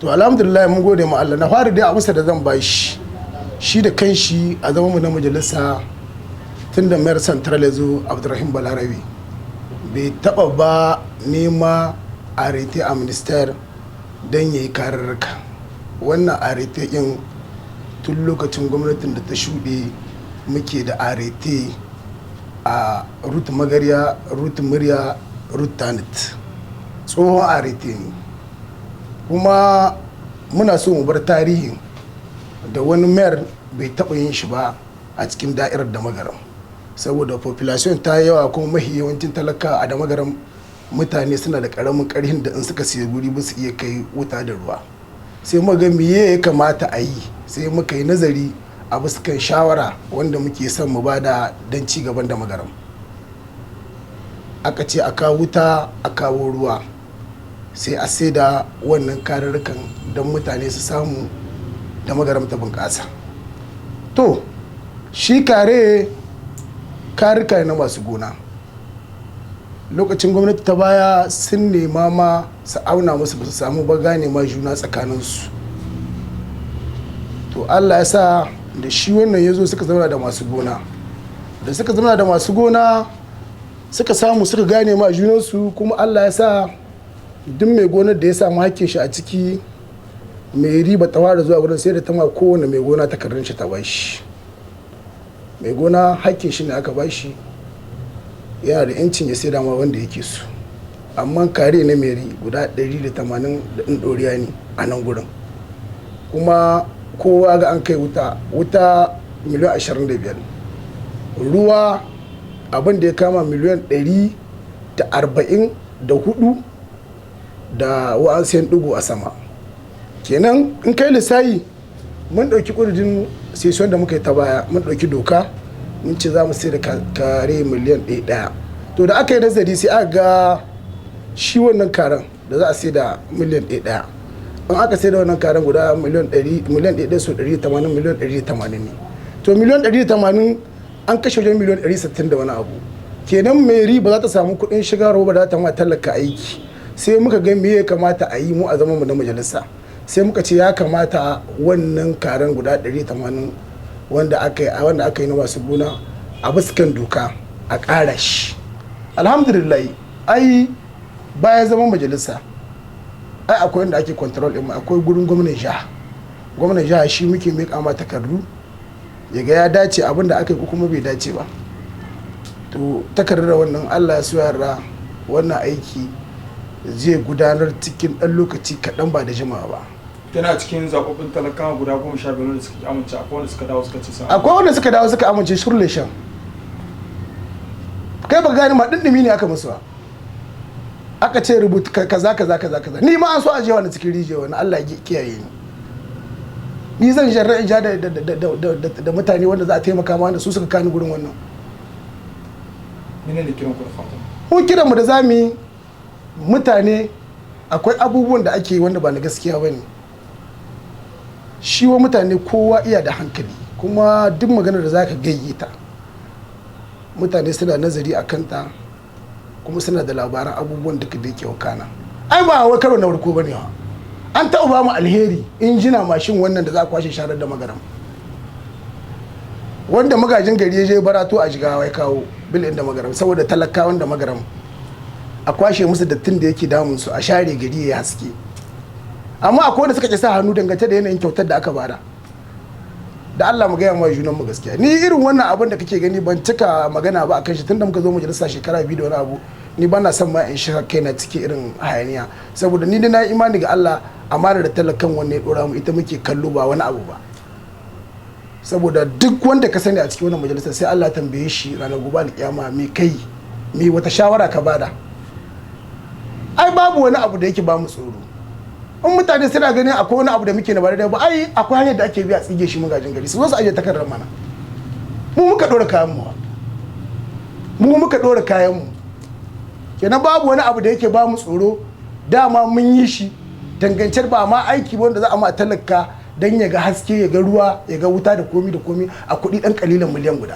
To alhamdulillah, mun gode ma Allah. Na fara dai a masa da zan bashi, shi da kanshi a zama mu na majalisa, tun da maire central ya zo, Abdurrahim Balarabe, bai taba ba nema arrêté a ministère don ya yi kararraka. Wannan arrêté in tun lokacin gwamnatin da ta shuɗe muke da arrêté a route Magarya, route Murya, route Tanit. Tsohon arrêté ne, kuma muna so mu bar tarihin da wani maire bai taɓa yin shi ba a cikin da'irar Da Magaram, saboda population ta yawa, kuma mahi yawancin talaka a Da Magaram mutane suna da karamin karhin da in suka siya guri ba su iya kai wuta da ruwa. Sai muka ga miye ya kamata a yi, sai muka yi nazari a kan shawara wanda muke son mu bada don ci gaban Da Magaram. Aka ce a kawo wuta, a kawo ruwa, sai a saida wannan karurrukan don mutane su samu Da Magaram ta bunƙasa. To shi kare karika na masu gona, lokacin gwamnati ta baya sun nema ma su auna musu, ba su samu ba gane ma juna tsakaninsu. To Allah ya sa da shi wannan ya zo suka zauna da masu gona, da suka zauna da masu gona suka samu suka gane ma junansu. Kuma Allah ya sa duk mai gonar da ya samu hakkin shi a ciki, mai riba ta fara zuwa gurin, sai da ta ma kowane mai gona takardun shi ta bashi. Mai gona hakkin shi ne aka bashi, yana da yancin ya saida ma wanda yake so. Amma kare na mairie guda 180 da ɗin ɗoriya ne a nan gurin, kuma kowa ga an kai wuta, wuta miliyan 25, ruwa abin da ya kama miliyan 144 da wa'ansu yan ɗigo a sama. Kenan in kai lissayi, mun ɗauki ƙudurin session da muka yi ta baya, mun ɗauki doka, mun ce za mu sai da kare miliyan 1 1. To da aka yi nazari, sai aka ga shi wannan karen da za a sai da miliyan 1 1, in aka sai da wannan karen guda miliyan 100, miliyan 1 so 180, miliyan 180 ne. To miliyan 180 an kashe wajen miliyan 160 da wani abu. Kenan mairie ba za ta samu kuɗin shiga ba za ta ma talaka aiki. Sai muka ga me ya kamata a yi mu a zaman mu na majalisa. Sai muka ce ya kamata wannan karen guda 180 wanda aka yi na masu gona, a biskan doka a ƙara shi. Alhamdulillah, ai bayan zaman majalisa, ai akwai wanda ake control ɗin, akwai gurin gwamnan jiha. Gwamnan jiha shi muke miƙa ma takardu, ya ga ya dace abin da aka yi ko kuma bai dace ba. To takardar wannan, Allah ya so yarda, wannan aiki zai gudanar cikin ɗan lokaci kaɗan ba da jimawa ba. Tana cikin zababbun talakawa guda 15 da suka amince, akwai wanda suka dawo suka ce sun Akwai wanda suka dawo suka amince shurle shan. Kai ba gani ma ɗinɗimi ne aka musu ba, aka ce rubuta kaza kaza kaza kaza. Ni ma an so a je wani cikin rijiya wani, Allah ya kiyaye ni. Ni zan jarra in ja da mutane wanda za a taimaka ma, wanda su suka kani gurin wannan. Mene ne kiran ku da fatan? Mu kiran mu da zamu yi mutane, akwai abubuwan da ake yi wanda ba na gaskiya ba ne. Shi wa mutane kowa iya da hankali, kuma duk maganar da zaka gayyata mutane suna nazari a kanta, kuma suna da labaran abubuwan da yake wakana. Ai ba wai karo na farko bane wa. An taɓa ba mu alheri, injina, mashin wannan da za a kwashe sharar Da Magaram, wanda magajin gari ya je barato a Jigawa ya kawo bil Da Magaram, saboda talakawan Da Magaram a kwashe musu dattin da yake damun su, a share gari ya haske. Amma akwai wanda suka ƙi sa hannu dangance da yanayin kyautar da aka bada. Da Allah mu gaya ma junan mu gaskiya. Ni irin wannan abin da kake gani ban cika magana ba akan shi. Tunda muka zo majalisa shekara 2 da wani abu, ni ba na son ma in shiga kaina cikin irin hayaniya, saboda ni dai na imani ga Allah, amana da talakan wanne ya dora mu ita muke kallo, ba wani abu ba. Saboda duk wanda ka sani a cikin wannan majalisa, sai Allah tambaye shi ranar gobe alkiyama, me kai, me wata shawara ka bada. Ai babu wani abu da yake ba mu tsoro. In mutane suna ganin akwai wani abu da muke na ba daidai ba, ai akwai hanyar da ake bi a tsige shi magajin gari. Su zo su aje takardar mana. Mu muka dora kayan mu, mu muka dora kayan mu. Kenan babu wani abu da yake ba mu tsoro. Dama mun yi shi dangancar ba ma aiki wanda za a ma talaka don ya ga haske, ya ga ruwa, ya ga wuta da komi da komi a kuɗi ɗan kalilan miliyan 1.